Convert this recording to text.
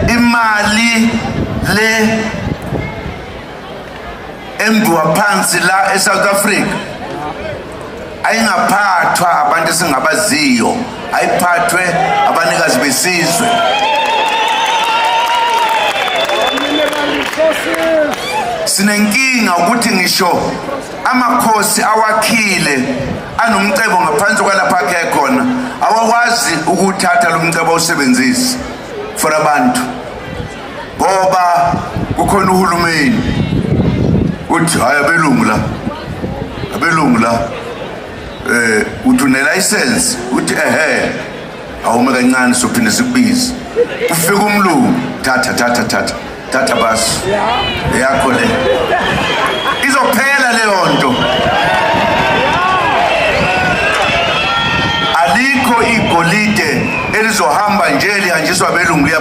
Imali le embiwa phansi la eSouth Africa ayingaphathwa abantu esingabaziyo, ayiphathwe abanikazi besizwe. Sinenkinga ukuthi ngisho amakhosi awakhile anomcebo ngaphansi kwalapha akhe khona awakwazi ukuthatha lo mcebo awusebenzise for abantu, ngoba kukhona uhulumeni uthi hayi abelungu la, abelungu la, uthi une license, uthi ehe, awume kancane sophinde sikubize. Ufika umlungu, thatha thatha thatha thatha basi yakho le, izophela leyo nto. Alikho igolide elizohamba nje lihanjiswa abelungu liya.